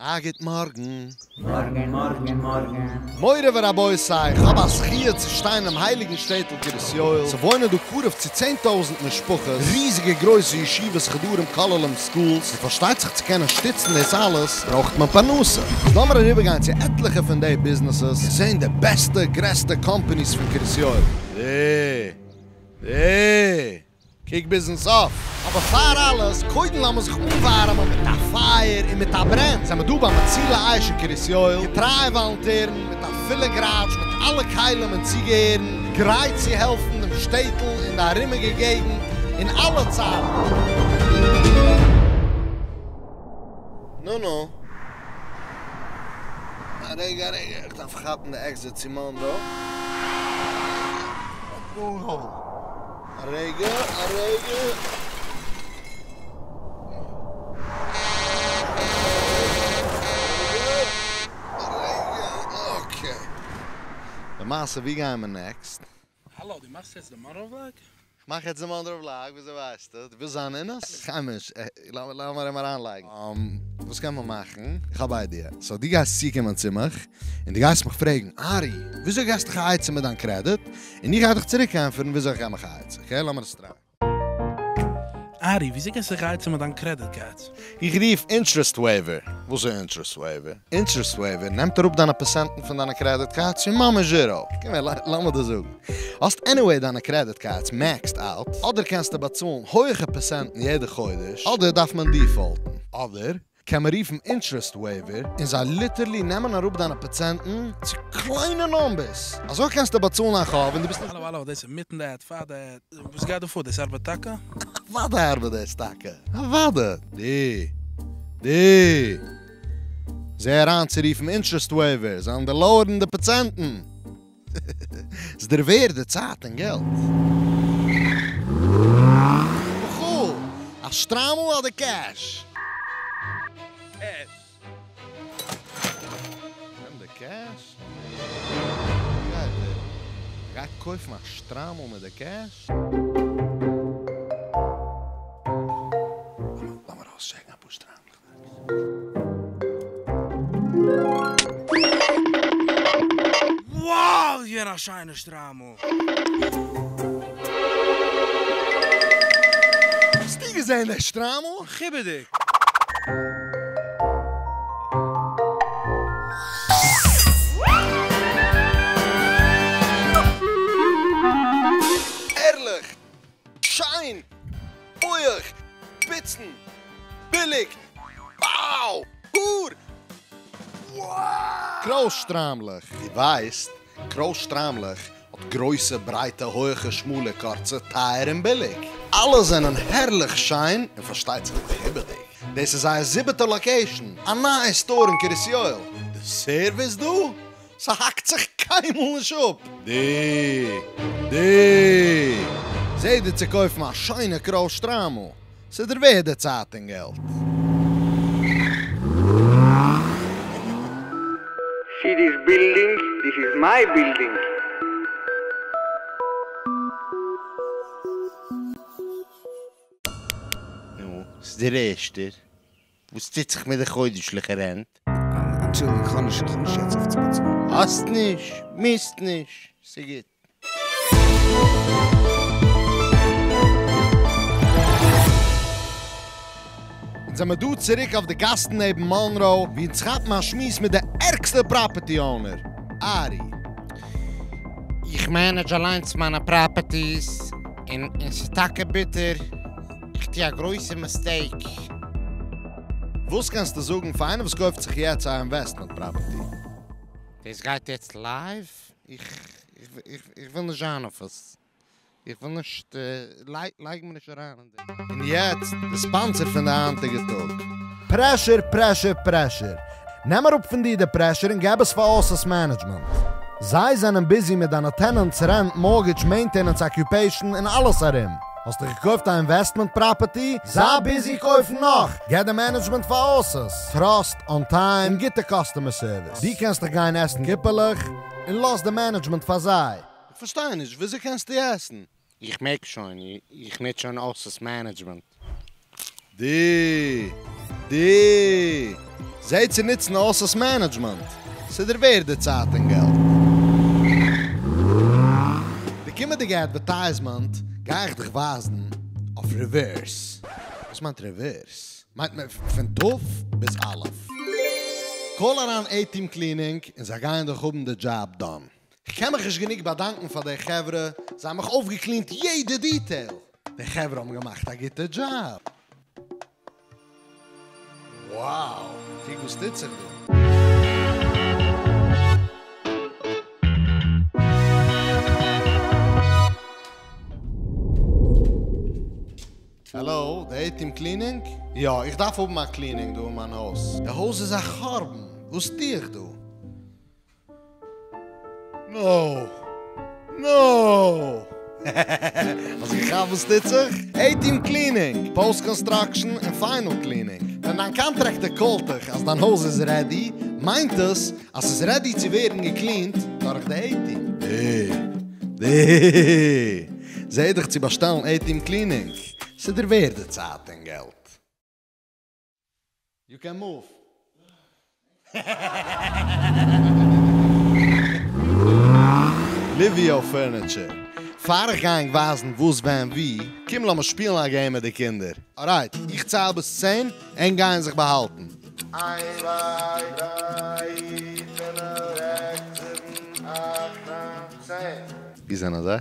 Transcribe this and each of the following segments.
א גוט מארגן. מארגן מארגן מארגן. מורי ורבותי, איך האב א זכיה צו שטיין אינעם הייליגן שטעטל קרית יואל, ס'וואוינען דא קרוב צו 10,000 משפחות, ריזיגע גרויסע ישיבות, חדרים, כוללים, סקולס, און פארשטייט זיך צו קענען שטיצן דאס אלעס ברויכט מען פרנסה. איז לאמיר אריבערגיין צו עטליכע פון די ביזנעסעס און זען די בעסטע גרעסטע קאמפאניס פון קרית יואל. די. די. קוק ביזן סוף. אבער פאר אלעס, קודם לאמיר זיך אנווארעמען מיט א פייער און מיט א ברען. זעמיר דא ביי מצילי אש אין קרית יואל, געטרייע וואלונטערן מיט א פולע גאראדזש מיט אלע כלים און צוגעהערן, גרייט צו העלפן דעם שטעטל און די ארומיגע געגנט אין אלע צייטן. נו נו. א רגע א רגע, איך דארף כאפן די exit צו מאנרא. א רגע, א רגע. א רגע, okay. למעשה ווי גייען מיר next? האלא, דו מאכסט יעצט די מאנרא vlog? כ'מאך יעצט די מאנרא vlog, וויאזוי ווייסטו? דו ווילסט זיין אין עס? חיימיש, לאמיר אים אריינלייגן. וואס קען מען מאכן? איך האב א idea. So דו גייסט צוקומען צו מיך, און דו גייסט מיך פרעגן, ארי, וויאזוי געסטו דיך א עצה מיט דיין קרעדיט? און איך גיי דיך צוריק ענטפערן וויאזוי איך גיי מיך א עצה. Okay, לאמיר עס try ען. ארי, וויאזוי געסטו דיך א עצה מיט דיין credit card? איך רוף interest waiver. וואס איז interest waiver? Interest waiver נעמט אראפ דיינע פראצענטן פון דיינע credit cards צו ממש zero. קום הער, לאמיר דיר זאגן. האסט anyway דיינע credit cards maxed out, אדער קענסטו באצאלן הויכע פראצענטן יעדע חודש, אדער דארף מען default ן. אדער קען מען רופן interest waiver און זיי literally נעמען אראפ דיינע פראצענטן צו קליינע numbers. אזוי קענסטו באצאלן א חוב און דו ביסט נישט. האלא האלא, דאס איז מיטן די ad, פאר די ad, וואס גייט דא פאר? דאס ארבעט טאקע? אוודאי ארבעט דאס טאקע! אוודאי! די. די. זע אריינצורופן interest waiver, זיי וועלן דיר lower ן די פראצענטן. ס'איז דיר ווערד די צייט און געלט. בחור, א שטריימל אדער cash? Cash. נעם די cash. ווי גייט ער? ער גייט קויפן א שטריימל מיט די cash? לאמיר אויסטשעקן אפאר שטריימלעך. Wow איז געווען א שיינע שטריימל! האסטו געזען די שטריימל? מכובד'יג! הערליך! שיין! הויעך! פיצן! ביליג! Wow! האר! Wow! קרויס שטריימלעך! דו ווייסט, קרויס שטריימלעך האט גרויסע, ברייטע, הויכע, שמאלע, קורצע, טייער און ביליג. אלע זענען הערליך שיין און פארשטייט זיך מכובד'יג. דאס איז זייער זיבעטע location, א נייע store אין קרית יואל. די service דא? ס'האקט זיך קיינמאל נישט אפ. די. די. זע דיר צו קויפן א שיינע קרויס שטריימל. ס'איז דיר ווערד די צייט און געלט. See this building? This is my building. נו, ס'איז דער ערשטער. וואס טוט זיך מיט די חודש'ליכע rent? אנטשולדיגט, כ'האב נישט, כ'האב נישט יעצט אויף צו באצאלן. האסט נישט? מוזט נישט. ס'גוט. אונז זעמיר דא צוריק אויף די גאסן נעבן מאנרא, וואו אונז כאפן א שמועס מיט די ערגסטע property owner, ארי. איך manage אליינס מיינע properties, און ס'איז טאקע ביטער, איך טו א גרויסע mistake. וואס קענסטו זאגן פאר איינער וואס קויפט זיך יעצט א investment property? דאס גייט יעצט live? איך וויל נישט זיין אויף עס. איך וויל נישט, לייג מיר נישט אריין אין דעם. און יעצט די sponsor פון די היינטיגע טאג. Pressure pressure pressure. נעם אראפ פון דיר די pressure און געב עס פאר אסס management. זיי זענען busy מיט דיינע tenants, rent, mortgage, maintenance, occupation און אלעס ארום. האסט דיך געקויפט א investment property? זיי busy קויפן נאך! געב די management פאר אסס. Trust, on time, און גוטע customer service. דו קענסט דיך גיין עסן קיפעלעך און לאז די management פאר זיי. איך פארשטיי נישט, וויאזוי קענסטו עסן? איך מעג שוין, איך נוץ שוין אסס management. די. די. זע צו נוצן אויסעס management. ס'איז דיר ווערד די צייט און געלט. די קומענדיגע advertisement גיי איך דיך ווייזן אויף reverse. וואס מיינט reverse? מיינט מען פון ת' ביז א'. call אריין A-Team Cleaning און זיי גייען דיך האבן די job done. כ'קען מיך נישט גענוג באדאנקן פאר די חברה, זיי האבן מיך אויפגעקלינט יעדע detail. די חברה האבן געמאכט א גוטע דזשאב. Wow! קוק וואס טוט זיך דא. העלאו, די A-Team Cleaning? יא, איך דארף האבן א cleaning דא אין מיין הויז. די הויז איז א חורבן, וואס טו איך דא? נאו! נאו! האסט געכאפט וואס טוט זיך? A-Team Cleaning! Post construction און final cleaning. ווען דיין contractor call ט דיך אז דיין הויז איז ready, מיינט עס אז ס'איז ready צו ווערן געקלינט דורך די A-Team. די. די. זע דיך צו באשטעלן A-Team Cleaning. ס'איז דיר ווערד די צייט און געלט. You can move. Livio Furniture. פאר איך גיי ענק ווייזן וואס ווען ווי, קום לאמיר שפילן א game מיט די קינדער. Alright, איך צייל ביז צען, ענק גייען זיך באהאלטן. איינס צוויי דריי פינף זעקס זיבן אכט ניין צען. ווי זענען זיי?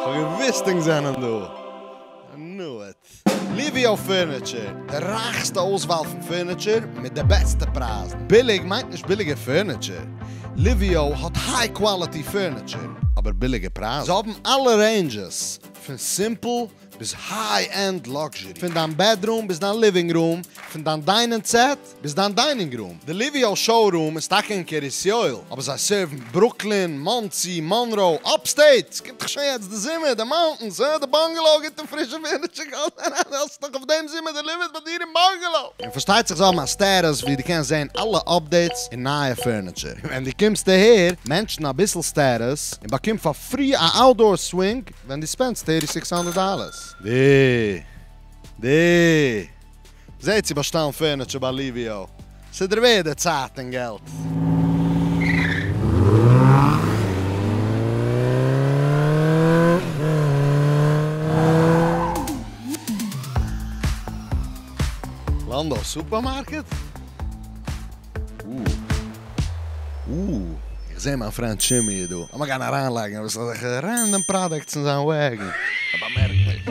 כ'האב געוואוסט ענק זענען דא. I knew it. Livio Furniture, די רייכסטע אויסוואל פון furniture מיט די בעסטע פרייזן. ביליג מיינט נישט ביליגע furniture. Livio האט high quality furniture, אבער ביליגע פרייזן. זיי האבן אלע ranges, פון simple ביז high end luxury. פון דיין bedroom ביז דיין living room, פון דיין dining set ביז דיין dining room. די Livio showroom איז טאקע אין קרית יואל, אבער זיי serve ן ברוקלין, מאנסי, מאנראו, upstate! ס'קומט דאך שוין יעצט די זומער, די mountains, הא? די bungalow גיט אן פרישע furniture, האסט דאך אויף דעם זומער delivered ביי דיר אין bungalow! און פארשטייט זיך זיי האבן א status ווי דו קענסט זען אלע updates און נייע furniture. און ווען דו קומסט אהער, mention אביסל status און באקום פאר free א outdoor swing ווען דו spend סט 3600 dollars. די. די. זע צו באשטעלן furniture ביי Livio. ס'איז דיר ווערד די צייט און געלט. Lando Supermarket? איך זע מיין friend Jimmy דא. לאמיר גיין אריינלייגן אביסל אזעלכע random products אין זיין wagon. ער באמערקט מיך.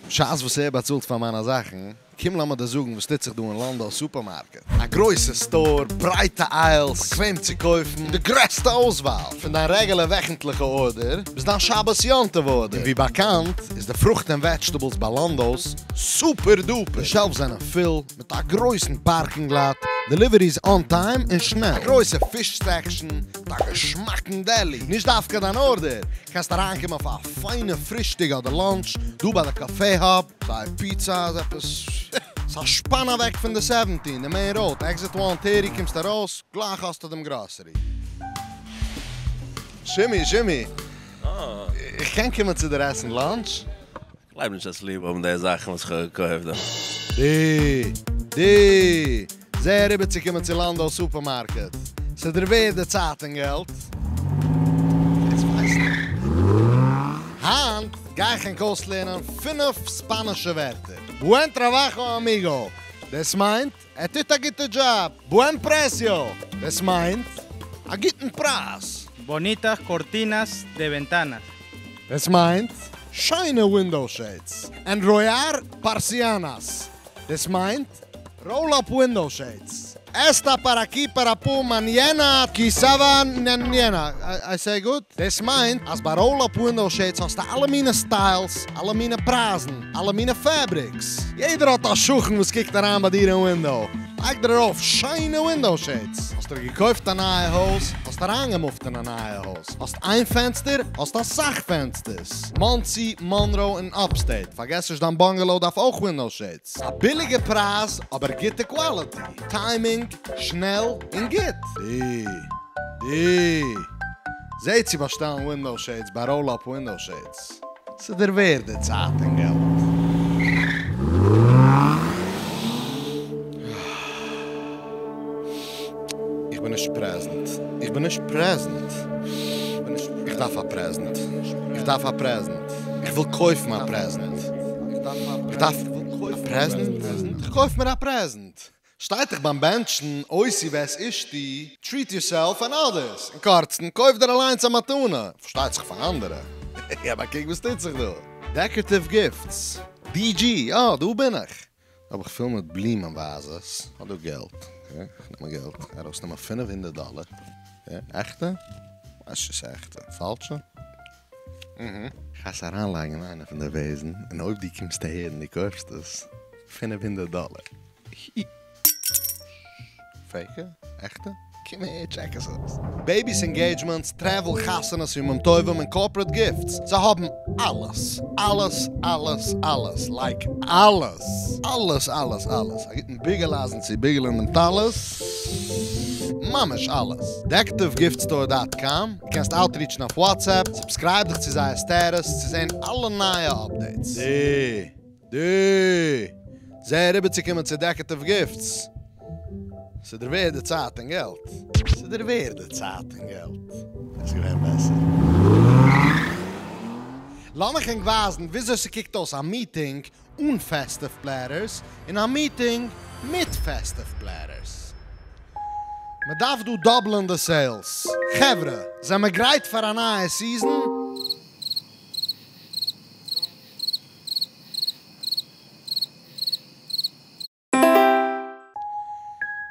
בשעת וואס ער באצאלט פאר מיינע זאכן, קום לאמיר דיר זאגן וואס טוט זיך דא אין Lando Supermarket. א גרויסע store, ברייטע aisles, באקוועם צו קויפן, און די גרעסטע אויסוואל, פון דיין רעגולער וועכנטליכע order, ביז דיין שבת יום טוב order. און ווי באקאנט, איז די פרוכט און vegetables ביי Lando's super duper. די shelves זענען פול, מיט א גרויסן parking lot, deliveries on time און שנעל. א גרויסע fish section, מיט א געשמאקן deli. נישט דווקא דיין order, קענסט אריינקומען אויף א פיינע פרישטאג אדער lunch, דא ביי די Cafe Hub, זייער פיצא איז עפעס, ס'איז א שפאן אוועק פון די 17, די main road, exit 130 קומסט ארויס, גלייך האסטו דעם grocery. Jimmy, Jimmy, איך קען קומען צו דיר עסן lunch? גלייב נישט אז ליב האבן די זאכן וואס איך האב געקויפט דא. די, די, זע אריבערצוקומען צו Lando Supermarket. ס'איז דיר ווערד די צייט און געלט. יעצט ווייסטו. היינט גיי איך ענק אויסלערנען פינף ספאנישע ווערטער. Buen trabajo, amigo. דאס מיינט, ער טוט א גוטע דזשאב. Buen precio. דאס מיינט, א גוטן פרייז. Bonitas cortinas de ventanas. דאס מיינט, שיינע window shades. Enrollar persianas. דאס מיינט, roll-up window shades. Esta para aquí para פה mañana quizá mañana. I say good? דאס מיינט אז ביי Roll Up Window Shades האסטו אלע מינע styles, אלע מינע פרייזן, אלע מינע fabrics. יעדער האט א שכן וואס קוקט אריין ביי דיר אין window. לייג דיר ארויף שיינע window shades. האסט דיר געקויפט א נייע הויז, האסט אריינגעמופט אין א נייע הויז, האסט איין פענסטער, האסט אסאך פענסטערס. מאנסי, מאנרא און upstate. פארגעס נישט דיין bungalow דארף אויך window shades. א ביליגע פרייז אבער גוטע quality. Timing, שנעל און גוט. די. די. זעט צו באשטעלן window shades ביי Roll Up Window Shades. ס'איז דיר ווערד די צייט און געלט. איך בין נישט present. איך בין נישט present. איך דארף א present. איך דארף א present. איך וויל קויפן א present. איך דארף א present? איך קויף מיר א present. שטייט דאך ביים בענטשן, אותי ואת אשתי, treat yourself and others. אין קורצן, קויף דיר אליינס א מתנה. פארשטייט זיך פאר אנדערע. יא, אבער קוק וואס טוט זיך דא. Decorative Gifts. DG, יא, דא בין איך. דא האב איך פיל מיט בלומען וואזעס. האב דא געלט. Okay, איך נעם געלט. ארויסנעמען 500 דאלער. Okay, עכטע? ווייס נישט צו ס'איז עכטע. פאלשע? איך גיי עס אריינלייגן אין איינע פון די וועזן, און אויב דו קומסט אהער און דו קויפסט עס, 500 דאלער. Fake? עכטע? קום אהער, check עס אויס. Babies engagements, travel, חתונות, ימים טובים און corporate gifts. זיי האבן אלעס. אלעס, אלעס, אלעס. Like אלעס. אלעס, אלעס, אלעס. א גוטן ביגל-אייזן צו ביגלען דעם טלית. ממש אלעס. DecorativeGiftStore.com. דו קענסט outreachen אויף WhatsApp. Subscribe דיך צו זייער status צו זען אלע נייע updates. די, די. זע אריבערצוקומען צו Decorative Gifts. ס'איז דיר ווערד די צייט און געלט. ס'איז דיר ווערד די צייט און געלט. עס איז געווען בעסער. לאמיך ענק ווייזן וויאזוי ס'קוקט אויס א meeting אן festive platters און א meeting מיט festive platters. מען דארף דא double'ן די sales. חברה, זענען מיר גרייט פאר א נייע season?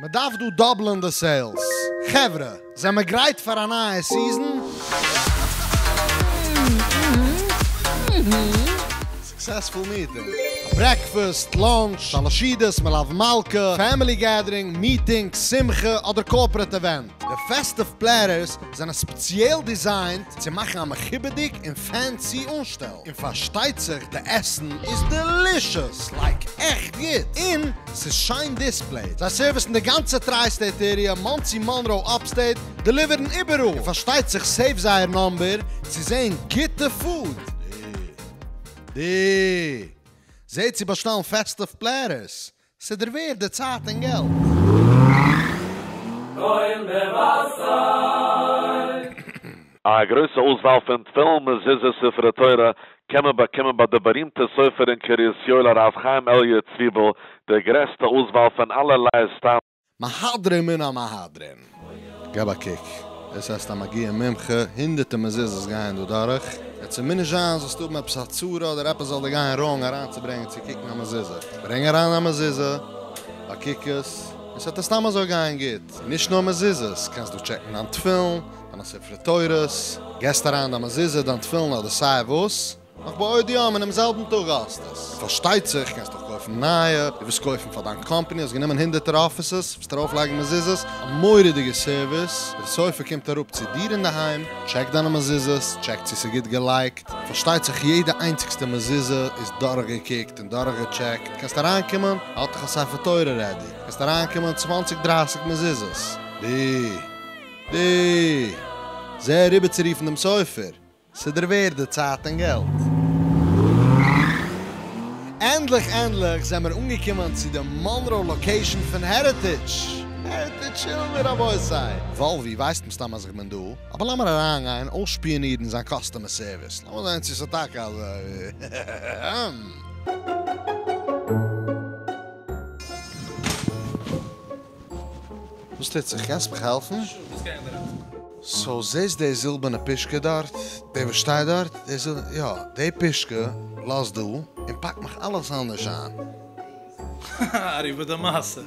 מען דארף דא double'ן די sales. חברה, זענען מיר גרייט פאר א נייע season? Successful meeting. א breakfast, lunch, שלש סעודות, מלוה מלכה, family gathering, meeting, שמחה אדער corporate event. די festive platters זענען ספעציעל designed צו מאכן א מכובד'יג און fancy אנשטעל. און פארשטייט זיך, די עסן איז delicious, like עכט גוט. און ס'איז שיין displayed. זיי service'ן די גאנצע tri-state area, מאנסי, מאנרא, upstate, deliver'ן איבעראל. און פארשטייט זיך, save זייער number צו זען גוטע food. די. זעט צו באשטעלן festive platters. ס'איז דיר ווערד די צייט און געלט. א גרויסע אויסוואל פון תפילין, מזוזות, ספרי תורה קען מען באקומען ביי די בארימטע סופר אין קרית יואל הרב חיים אלי' צוויבל, די גרעסטע אויסוואל פון אלערליי styles. מהדרין מן המהדרין. געב א קוק, דאס הייסט א מגיה מומחה, הונדערטער מזוזות גייען דא דורך. יעצט ס'מוז נישט זיין זאלסטו האבן עפעס א צרה אדער עפעס זאל דיר גיין wrong אריינצוברענגען צו קוקן א מזוזה. ברענג אריין א מזוזה, באקוק עס, און ס'וועט דיר סתם אזוי גיין גוט. און נישט נאר מזוזות, קענסט דא check'ן דיין תפילין, דיינע ספרי תורות, געסט אריין דיין מזוזה, דיין תפילין אדער סיי וואס, נאך בעוד יום אינעם זעלבן טאג האסט עס. און פארשטייט זיך קענסט אויך קויפן נייע, דו ווילסט קויפן פאר דיין קאמפאני, האסט גענומען הונדערטער offices, ווילסט ארויפלייגן מזוזות, א מורא'דיגע service, דער סופר קומט אראפ צו דיר אינדערהיים, check'ט דיינע מזוזות, check'ט צו ס'איז גוט געלייגט, פארשטייט זיך יעדע איינציגסטע מזוזה איז דורכגעקוקט און דורכגעטשעקט, קענסט אריינקומען, האט דיך א ספר תורה ready, קענסט אריינקומען צוואנציג דרייסיג מזוזות. די. די. זע אריבערצורופן דעם סופר. ס'איז דיר ווערד די צייט און געלט. ענדליך ענדליך זעמיר אנגעקומען צו די מאנרא location פון Heritage. Heritage שילן רבותי. וואלווי ווייסט מסתם אז איך בין דא, אבער לאמיר אריינגיין אויסשפיאנירן זיין customer service. לאמיר זען צו ס'איז טאקע אזוי. וואס טוט זיך? קענסט מיך העלפן? So זעסט די זילבערנע פושקע דארט? די וואס שטייט דארט? די זיל... יא, די פושקע לאז דא און פאק מיך אלעס אנדערש איין. ארי, וואס די מעשה?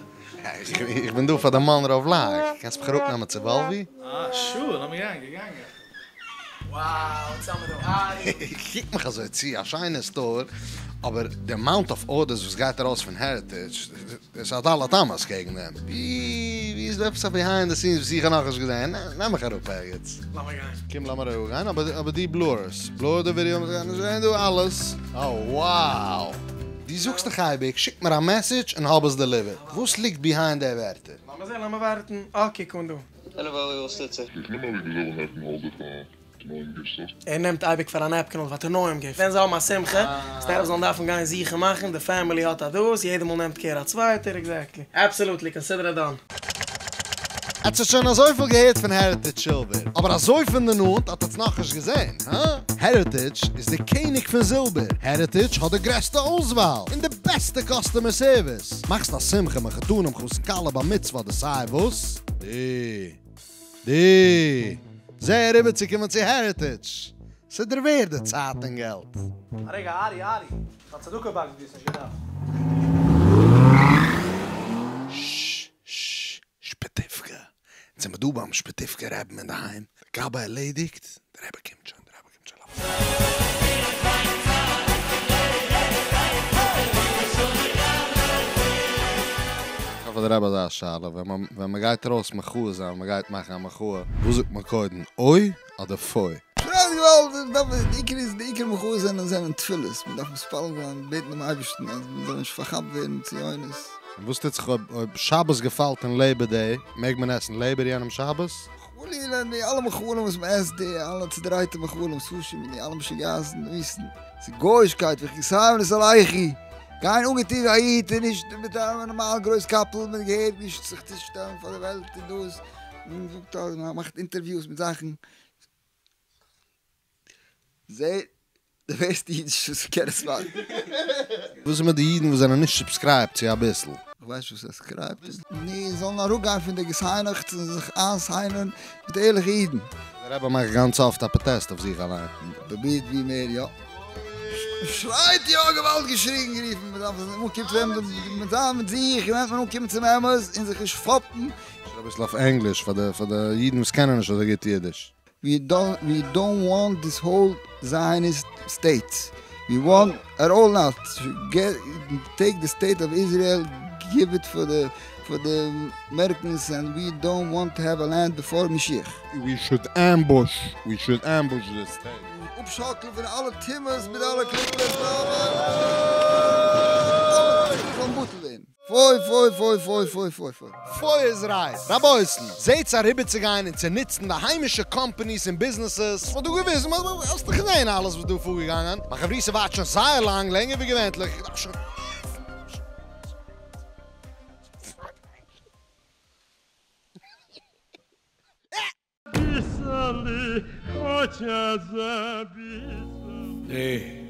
איך בין דא פאר די מאנרא וולאג, קענסט מיך אראפנעמען צו וואלווי? אה, שור, לאמיר גיין, געגאנגען. Wow, וואס האמיר דא? ארי! קוק מיך אזוי צו, א שיינע סטאר, אבער די אמאונט אוו ארדערס וואס גייט ארויס פון העריטעדזש, דאס איז א ד' אמות קעגן דעם. ווי איז דא עפעס א ביהיינד די סינס וואס איך האב נאכנישט געזען? נעם מיך אראפ ערגעץ. לאמיר גיין. קום לאמיר אראפגיין, אבער דו בלור עס. בלור די ווידיאו, מ'זאל נישט זען דא אלעס. Oh wow! דו זאגסט דאך אייביג, שיק מיר א מעסעדזש און האב עס דעליווערט. וואס ליגט ביהיינד די ווערטער? לאמיר זען, לאמיר ווארטן. אה, קוק אן דא. ער נעמט אייביג פאר א נעפקינ'ל פאר תנאים גיפט ווען זיי האבן א שמחה, אינסטעד אוו זאלן דארפן גיין זוכן מאכן, די פעמילי האט א דאס, יעדע מאל נעמט קער א צווייטער, עקזעקטלי, אבסעלוטלי, קאנסידער איט דאן. עטס האט שוין אזויפיל געהערט פון העריטעדזש זילבער, אבער אזוי פון די נאנט האט עטס נאכנישט געזען, הא? העריטעדזש איז די קעניג פון זילבער, העריטעדזש האט די גרעסטע אויסוואל און די בעסטע קאסטומער סערוויס, מאכסט א שמחה, מחותנים, חתן כלה, בר מצוה אדער סיי וואס? די. די. זע אריבערצוקומען צו העריטעדזש! ס'איז דיר ווערד די צייט און געלט. א רגע ארי ארי, א צדקה באקס ווי האסט נישט געדארפט. ש ש שפעטיווקע, אונז זעמער דא ביים שפעטיווקע רעבן אינדערהיים, די גבאי ערלעדיגט, די רבי קומט שוין, די רבי קומט שוין, לאמיר. איך האב פאר די רבי אזא שאלה, ווען מען גייט ארויס מחאה זיין, מען גייט מאכן א מחאה, וואס זאגט מען קודם, אוי אדער פוי? שרייט געוואלד! דארף מען, די עיקר איז, די עיקר מחאות זענען זענען תפילות, מען דארף מתפלל זיין, בעטן דעם אייבערשטן אז מען זאל נישט פארכאפט ווערן אין ציונות. און וואס טוט זיך אויב אויב שבת געפאלט אין לעיבער דעי, מעג מען עסן לעיבער יענעם שבת? חלילה, די אלע מאכלים וואס מען עסט, די אלע צודרייטע מאכלים, סושי מיט די אלע משוגעת'ן, וויסן, ס'איז גויאישקייט, והכעיסתים את אלהיך, גיין אנגעטון ווי א איד און נישט מיט א נארמאל גרויס קאפל, מיט געהעריג נישט זיך צו שטעלן פאר די וועלט און דאס, מען זאגט אז מען מאכט אינטערוויוס מיט זאכן, זע די מערסטע אידיש וואס איך קען עס מאכן. וואס איז מיט די אידן וואס זענען נישט סובסקרייבט צו אביסל? איך ווייס נישט וואס סובסקרייבט איז. נו, זאלן אראפגיין פון די געסיינעכטס און זיך איינסיינען מיט ערליכע אידן. דער רבי מאכט גאנץ אפט א פראטעסט אויף זיך אליין. פרובירט ווי מער יא. שרייט יא געוואלד געשריגן גערופן מען דארף אנקומען צו מען זיין מיט זיך און וועט מען אנקומען צום אמת און זיך נישט פאפן. שרייב אביסל אויף ענגליש פאר די פאר די אידן וואס קענען נישט אזוי גוט אידיש. ווי דאנט ווי דאנט וואנט דיס האול זייעניסט סטעיט, ווי וואנט עט אלל נאט געט טעיק די סטעיט אוו איזריעל גיוו איט פאר די פאר די אמעריקענס ענד ווי דאנט וואנט טו העוו א לענד ביפאר משיח. ווי שוד עמבוש ווי שוד עמבוש די סטעיט. אפשאקלען פון אלע טומאות מיט אלע קליפות אלע זאלן בטל ווערן. פוי פוי פוי פוי פוי פוי פוי. פוי איז רייט. רבותי'ן, זעטס אריבערצוגיין און צו נוצן די היימישע קאמפאניס און ביזנעסעס, כ'וואלט דא געוויזן, האסט דאך געזען אלעס וואס דא פארגעגאנגען, מיין חברותא ווארט שוין זייער לאנג, לענגער ווי געווענטליך, איך דארף שוין. די.